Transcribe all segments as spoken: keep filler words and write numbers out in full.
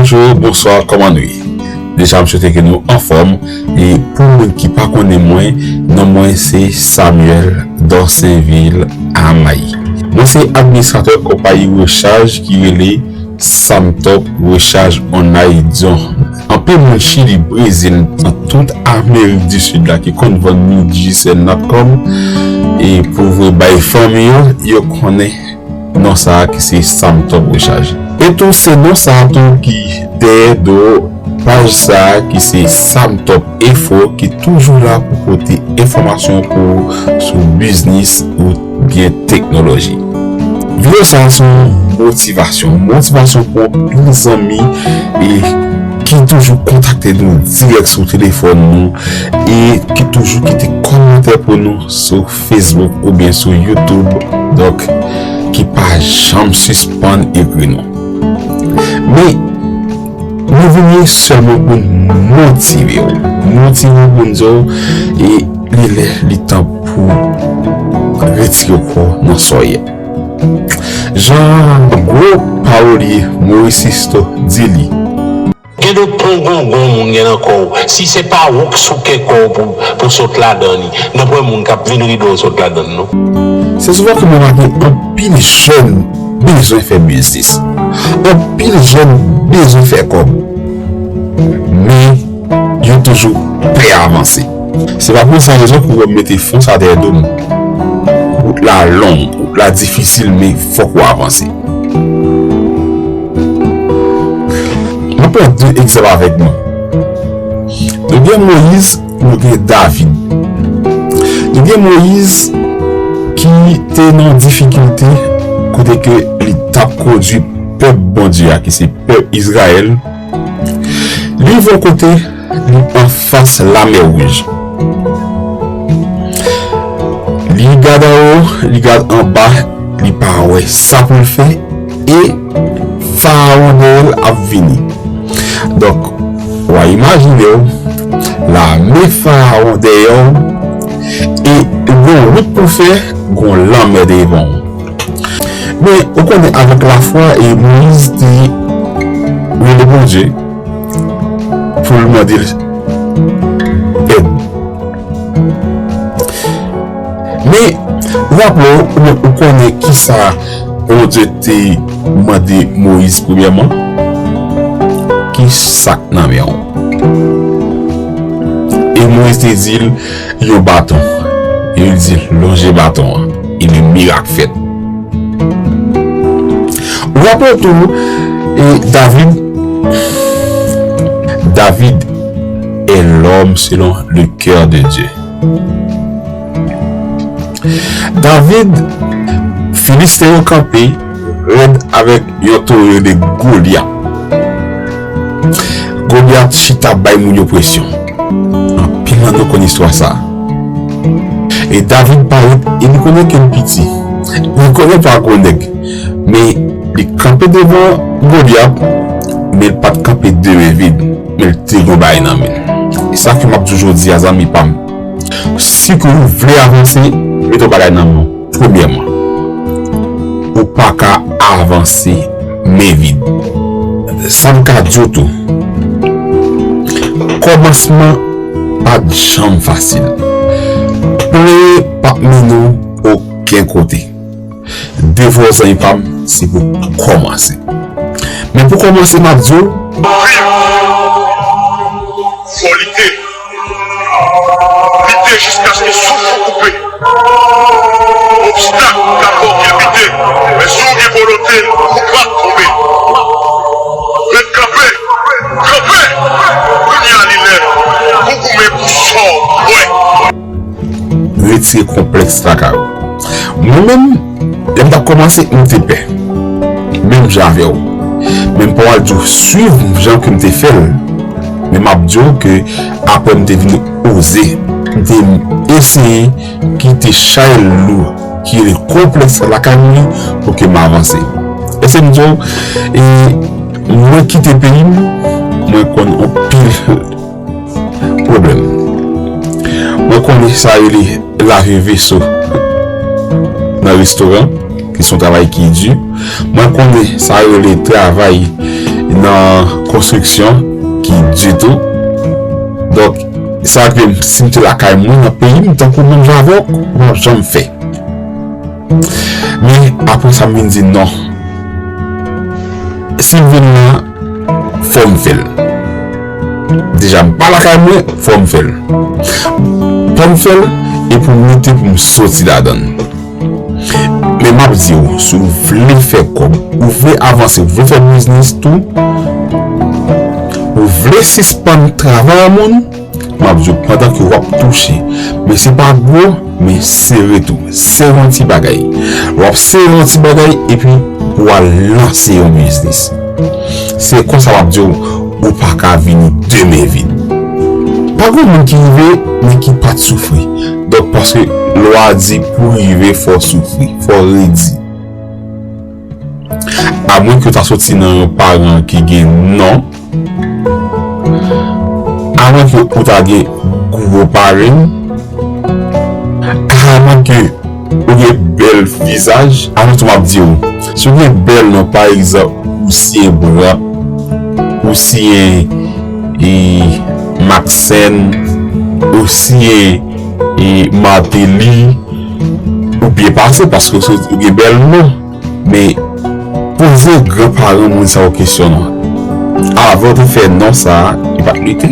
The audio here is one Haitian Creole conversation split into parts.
Bonjou, bonswa, kòman nou ye? Deja, m swete ke nou anfòm. E pou moun ki pa konnen mwen, non mwen se Samuel Dorsainville Amay. Mwen se administratè konpayi rechaj ki rele Samtop Rechaj Online Dion. Anpil moun Chili, Brezil, nan tout Amerik di Sid la ki konn vann Digicel dot com e pou voye bay fanmi yo, yo konnen non sa a ki se Samtop Rechaj. E tou se non sa a tou ki dèyè do paj sa a ki se Samtop Info ki toujou la pou pote enfòmasyon pou ou sou biznis oubyen teknoloji. Videyo sa a se yon motivasyon, motivasyon pou anpil zanmi e ki toujou kontakte nou dirèk sou telefòn nou e ki toujou kite kòmantè pou nou sou Facebook oubyen sou YouTube. Donk, ki pa janm sispann ekri nou. Men, nou vini sèlman pou n motive w. Motive w pou n di w, e li lè, li tan pou retire kò w nan sa w ye. Jan gwo pawolye Maurice Sisto di li, Gen de pon gongon moun gen nan kò w. Si se pa ou k souke kò w pou, pou sot ladan li, n ap wè moun k ap vin rive w sot ladan l, non. Se souvan ke m remake anpil jèn bezwen fè biznis. Anpil jèn bezwen fè kòb. Men, yo toujou pè avanse. Se pa pou sa rezon ke w wè m mete fon sa dèyè do m. Wout la long, wout la difisil, men fòk w avanse. M ap pran de egzanp avèk nou. Nou gen Moyiz, nou gen David. Nou gen Moyiz ki te nan difikilte kote ke li t ap kondui pèp Bondye a, ki se pèp Izrayèl. Li rive yon kote, li anfas Lamè Wouj. Li gad anwo, li gad anba, li pa wè sa pou l fè, e Farawon dèyè l ap vini. Donk, w a imajine w, lame Farawon dèyè w, e gon wout pou fè, gon lanmè devan w. Men, ou konnen, avèk lafwa, e Moyiz te rele Bondye pou l mande l èd. Men, raple w, ou, ou konnen ki sa Bondye te mande Moyiz premyèman? Ki sa k nan men w? E Moyiz te di l, yon baton. E li di, lonje baton an. E men mirak fèt. Ou raple w tou, e David, David est l'homme selon le cœur de Dieu. David, Filisten yo kanpe rèd avèk yon towo yo rele Golyat. Golyat chita bay moun yo presyon. Anpil nan nou konn istwa sa a. E David parèt, e li konnen ke l piti. Li konnen pa gwo nèg. Men li kanpe devan Golyat, men l pa t kanpe de men vid. Men l te gen yon bagay nan men l. E sa ke m ap di w jodi a, zanmi pa m. Si ke w vle avanse, mete yon bagay nan men w. Premyèman, ou pa ka avanse men vid. Sa m ka di w tou, kòmansman pa t janm fasil. Plenyen p ap mennen w okenn kote. Devwa w, zanmi pa m, se pou kòmanse. Men pou kòmanse, m ap di w, viv, fò lite. Lite jiskaske souf ou koupe. Obstak ka fè w kilbite, men si w gen volonte, ou p ap tonbe. Ret kanpe, kanpe! Kounye a li lè pou goumen pou sa w kwè. Retire konplèks lakay ou. Mwen menm, lè m t ap kòmanse, m te pè. Menm jan avè w. Men m pa pral di w swiv jan ke m te fè l. Men m ap di w ke apre m te vin oze. M te eseye kite chay lou ki rele konplèks lakay mwen pou ke m avanse. Èske m di w, e, mwen kite peyi m, mwen konn anpil pwoblèm. Mwen konnen sa rele lave veso nan restoran, ki se yon travay ki di. Mwen konnen sa rele travay nan konstriksyon ki ditou. Donk, sa vle di si m te lakay mwen nan peyi m, tankou menm jan avè w, m p ap janm fè. Men, apre sa, m vin di non. Si m vin la, fò m fè l. Deja, m pa lakay mwen, fò m fè l. Fò m fè l, e pou m lite pou m soti ladan l. Men m ap di w, si w vle fè kòb, ou vle avanse, ou vle fè biznis tou, ou vle sispann travay a moun, m ap di w, pandan ke w ap touche, men se pa gwo, men sere tou. Sere yon ti bagay. W ap sere yon ti bagay, epi w al lanse yon biznis. Se konsa m ap di w, ou pa ka vini de men vid. Pa gen moun ki rive, men ki pa t soufri. Donk, paske lwa di pou rive, fò w soufri, fò w redi. Amwen ke w ta soti nan yon paran ki gen non, amwen ke ou ta gen gwo parenn, amwen ke ou gen bèl vizaj, amwen tou m ap di w, si w gen bèl non, pa egzanp, ou siyen Bran, ou siyen, e, Maxène, ou siyen, e, Martelly, ou byen pase paske ou gen bèl non. Men, poze granparan moun sa yo kesyon non. Avan w te fè non sa a, li pa t lite.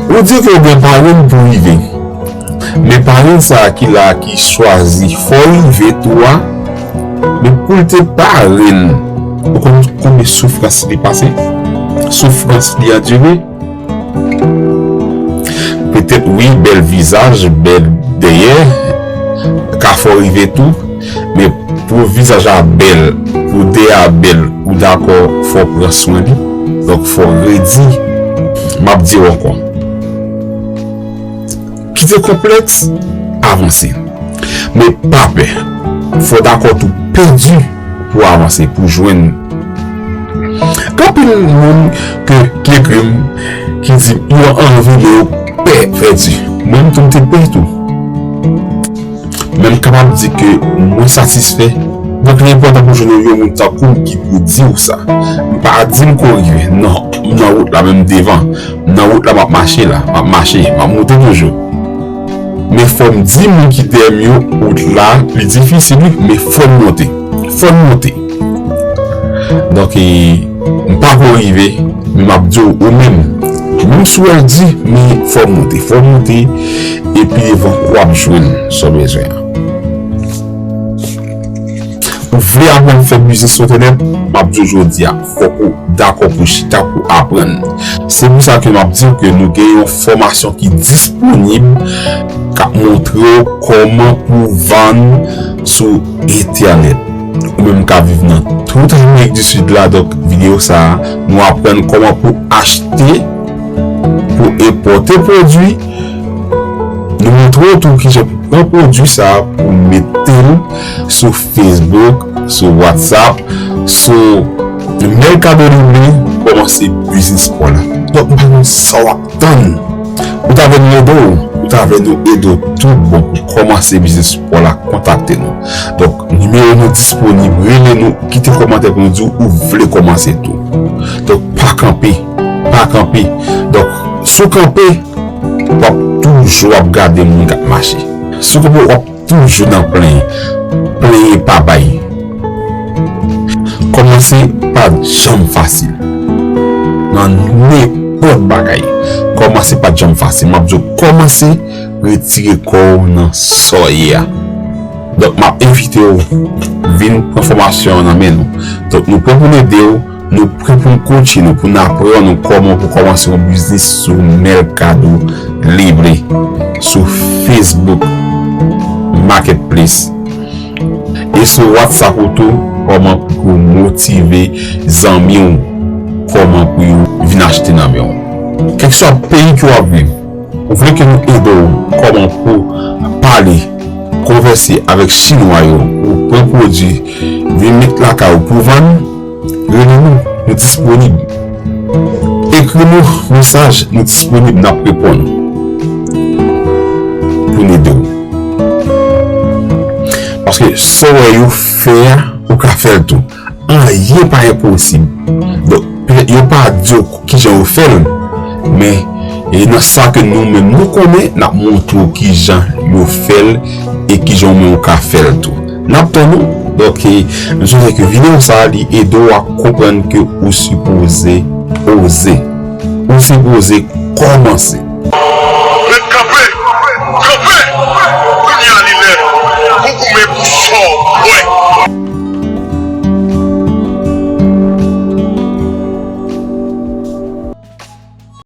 Ou di ke w gen parenn pou rive. Men parenn sa a ki la a, ki chwazi fò w rive tou a, men pou l te parenn, ou konn konbyen soufrans li pase? Soufrans li andire? Petèt wi, bèl vizaj, bèl dèyè, ka fè w rive tou, men pou vizaj la bèl, pou dèyè a bèl, ou dakò fò w pran swen li. Donk fò w redi. M ap di w ankò. Kite konplèks, avanse. Men pa pè. Fò w dakò tou pèdi pou w avanse, pou w jwenn. Gen anpil moun ke, ki ekri m, ki di yo anvi, men yo pè pèdi. Mwen menm tou, m te pè tou. Men m kapab di ke mwen satisfè. Donk, li enpòtan pou w jwenn yon moun tankou m ki pou di w sa. M pa di m ko rive. Non, m nan wout la, men m devan. M nan wout la, m ap mache la. M ap mache, m ap monte toujou. Men fò m di moun ki dèyè m yo, wout la, li difisil, wi, men fò m monte. Fò m monte. Donk, e, m pa ko rive, men m ap di w, ou menm, menm si w wè l di, men fò w monte, fò w monte, epi devan w ap jwenn sa w bezwen an. Ou vle aprann fè biznis sou entènèt? M ap di w jodi a, fòk ou dakò pou chita pou aprann. Se pou sa ke m ap di w ke nou gen yon fòmasyon ki disponib, k ap montre w kòman pou vann sou entènèt. Ou menm ka viv nan tout Amerik di Sid la, donk videyo sa a, nou aprann kòman pou achte, pou enpòte pwodui. Nou montre w tou kijan pou pran pwodui sa a, pou mete l sou Facebook, sou WhatsApp, sou Mercado Libre, kòmanse biznis pa w la. Donk, m pa konn sa w ap tann. Ou ta vle nou ede w, ou ta vle nou ede w tout bon pou kòmanse biznis pa w la, kontakte nou. Donk, nimewo nou disponib, rele nou, kite kòmantè pou nou di w ou vle kòmanse tou. Donk, pa kanpe, pa kanpe. Donk, si w kanpe, w ap toujou ap gade moun k ap mache. Si w kanpe, w ap toujou nan plenyen. Plenyen pa bay. Kòmanse pa janm fasil. Nan nenpòt bagay, kòmanse pa janm fasil. M ap di w, kòmanse retire kò w nan sa w ye a. Donk, m ap envite w vin pran fòmasyon an nan men nou. Donk, nou pran pou n ede w, nou pran pou n kouche nou, pou n aprann ou kòman pou kòmanse yon biznis sou Mercado Libre, sou Facebook Marketplace, e sou WhatsApp ou tou, kòman pou motive zanmi w, kòman pou yo vin achte nan men w. Kèlkeswa peyi ke w ap viv, ou vle ke nou ede w kòman pou pale, konvèse avèk Chinwa yo, pou pran pwodui, vin met lakay ou pou vann, rele nou, nou disponib. Ekri nou mesaj, nou disponib, n ap reponn pou n ede w. Paske sa w wè yo fè a, ou ka fè l tou. anyen pa enposib. Donk, petèt yo pa di w kijan yo fè l, men e nan sa ke nou menm nou konnen, n ap montre w kijan yo fè l e kijan w menm ou ka fè l tou. N ap tann ou. Donk, e, m swete ke videyo sa a li ede w a konprann ke ou sipoze oze. Ou sipoze kòmanse.